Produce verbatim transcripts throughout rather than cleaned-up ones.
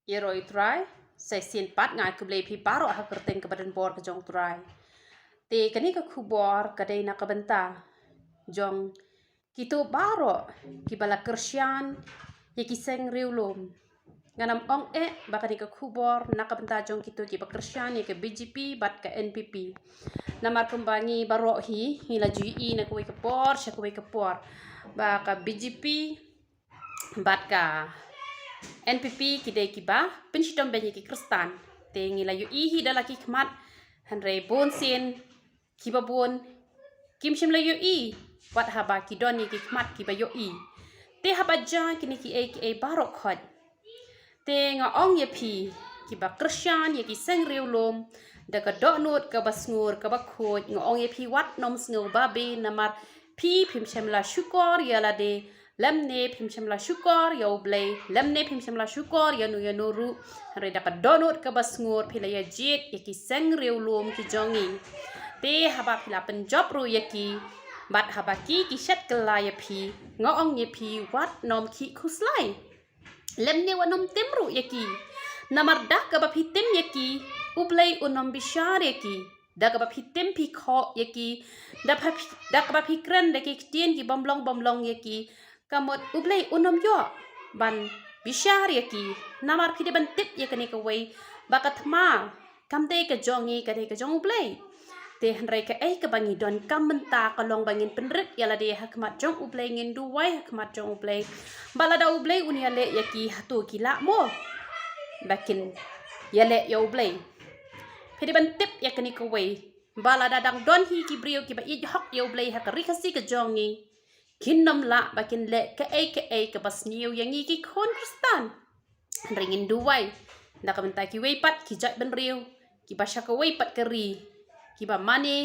Ïaroh ïa u Trai, sa shisien pat nga ai khublei ïa phi baroh ha ka kyrteng kaba donbor ka jong u Trai. Te kane ka khubor ka dei na ka bynta jong kito baroh kiba la kyrshan ïa ki seng riewlum. Ngan ym ong eh ba kane ka khubor na ka bynta jong kito kiba kyrshan ïa ka B J P bad ka N P P. Namar kumba ngi baroh hi ngi la ju ïohi na kawei ka por sha kawei ka por ba ka B J P bad ka N P P ki dei kiba pynshitom beiñ ïa ki Khristan. Te ngi la ïohi hi da la ki khmat, hynrei bun sien kiba bun kim shym la ïohi wat haba ki don ïa ki khmat kiba ïohi. Te haba jia kine kiei kiei baroh khoit, te nga ong ïa phi kiba kyrshan ïa ki seng riewlum, da ka dohnud kaba sngur kaba khuid, nga ong ïa phi wat nym sngew babe, namar phi phim shym la shukor ïa lade, lymne phim shym la shukor ïa U Blei, lymne phim shym la shukor ïa no ïa no ruh. Hynrei da ka dohnud kaba sngur phi la ïa jied ïa ki seng riewlum ki jong ngi. Te haba phi la pynjop ruh ïa ki bad haba ki ki shet kylla ïa phi, nga ong ïa phi wat nym khih khuslai, lymne wat nym tim ruh ïa ki. Namar da kaba phi tim ïa ki, U Blei un nym bishar ïa ki. Da kaba phi tim phi khoh ïa ki, da kaba phi kren da ki ktien ki bym long bym long ïa ki, ka mut U Blei un nym ïoh ban bishar ïa ki. Namar phi dei ban tip ïa kane kawei, ba ka thma kam dei ka jong ngi, ka dei ka jong U Blei. Te hynrei kaei kaba ngi donkam mynta ka long ba ngin pynrit ïa lade ha khmat jong U Blei, ngin duwai ha khmat jong U Blei. Ba lada U Blei un ïaleh ïa ki, hato ki lah mo ba kin ïaleh ïa U Blei? Phi dei ban tip ïa kane kawei, ba lada dang don hi ki briew kiba ïeit hok ïa U Blei ha ka Ri Khasi ka jong ngi, kin nym lah ba kin leh kaei kaei kaba sniew ïa ngi ki khun Khristan. Hynrei ngin duwai na ka bynta kiwei pat ki jaitbynriew kiba sha kawei pat ka ri, kiba mane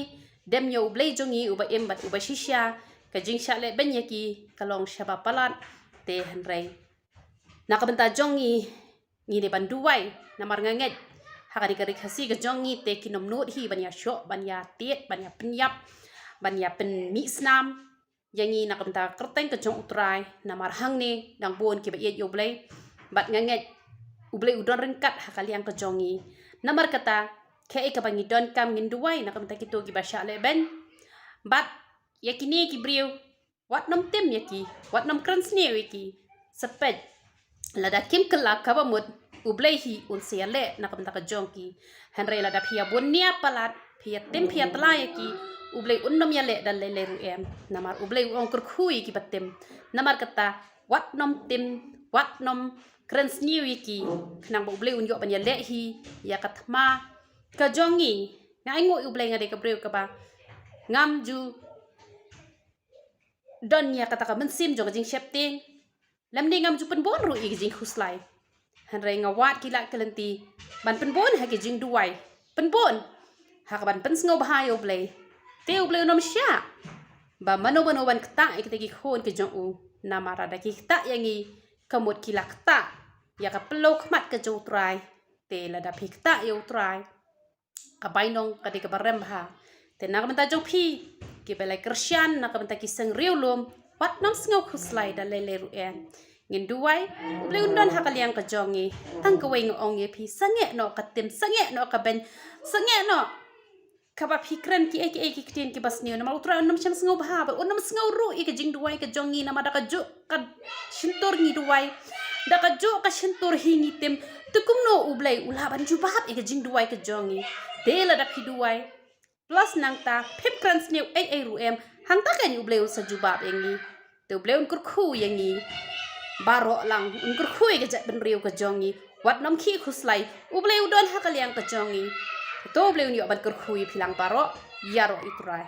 dem ïa U Blei jong ngi uba im bad uba shisha, ka jingshah leh beiñ ïa ki ka long shaba palat. Te hynrei na ka bynta jong ngi, ngi dei ban duwai, namar nga ngeit ha kane ka Ri Khasi ka jong ngi te kin nym nud hi ban ïa shoh, ban ïa tied, ban ïa pynïap, ban ïa pynmih snam ïa ngi na ka bynta ka kyrteng ka jong U Trai. Namar hangne dang bun kiba ïeit ïa U Blei, bad nga ngeit U Blei u don ryngkat ha ka liang ka jong ngi. Namar kata, kaei kaba ngi donkam, ngin duwai na ka bynta kito kiba shah leh beiñ. Bad ïa kine ki briew, wat nym tim ïa ki, wat nym kren sniew ïa ki. Sa peit, lada kim kylla kaba mut, U Blei hi un sa ïaleh na ka bynta ka jong ki. Hynrei lada phi ïa bun nia palat, phi ïa tim, phi ïa tla ïa ki, U Blei un nym ïaleh da lei lei ruh em. Namar U Blei u ong kyrkhu ïa kiba tim. Namar kata, wat nym tim, wat nym kren sniew ïa ki, khnang ba U Blei un ïoh ban ïaleh hi ïa ka thma ka jong ngi. Nga ainguh ïa U Blei, nga dei ka briew kaba ngam ju don ïa kata ka mynsiem jong ka jingsheptieng, lymne ngam ju pynbun ruh ïa ka jingkhuslai. Hynrei nga wad ki lad ki lynti ban pynbun ha ka jingduwai, pynbun ha kaban pynsngewbha ïa U Blei. Te U Blei un nym shah ba mano mano ban ktah ïa kita ki khun ki jong u. Namar lada ki ktah ïa ngi, ka mut ki la ktah ïa ka pynlong khmat ka jong U Trai. Te lada phi ktah ïa U Trai, ka bainong ka dei kaba rem bha. Te na ka bynta jong phi kiba la kyrshan na ka bynta ki seng riewlum, wat nym sngew khuslai da lei lei ruh em. Ngin duwai, U Blei un don ha ka liang ka jong ngi. Tang kawei nga ong ïa phi, sangeh noh ka tim, sangeh noh ka beiñ, sangeh noh kaba phi kren kiei kiei ki ktien kiba sniew. Namar U Trai un nym shym sngewbha, bad un nym sngew ruh ïa ka jingduwai ka jong ngi, namar da kajuh ka shyntur ngi duwai, da kajuh ka shyntur hi ngi tim. Te kumno U Blei u lah ban jubab ïa ka jingduwai ka jong ngi? Te lada phi duwai plus nangta phim kren sniew ei ei ruh em, hangta kan U Blei un sa jubab ïa ngi. Te U Blei un kyrkhu ïa ngi baroh lang, un kyrkhu ïa ka jaitbynriew ka jong ngi. Wat nym khih khuslai, U Blei u don ha ka liang ka jong ngi. To U Blei un ïoh ban kyrkhu ïa phi lang baroh. Ïaroh ïa U Trai.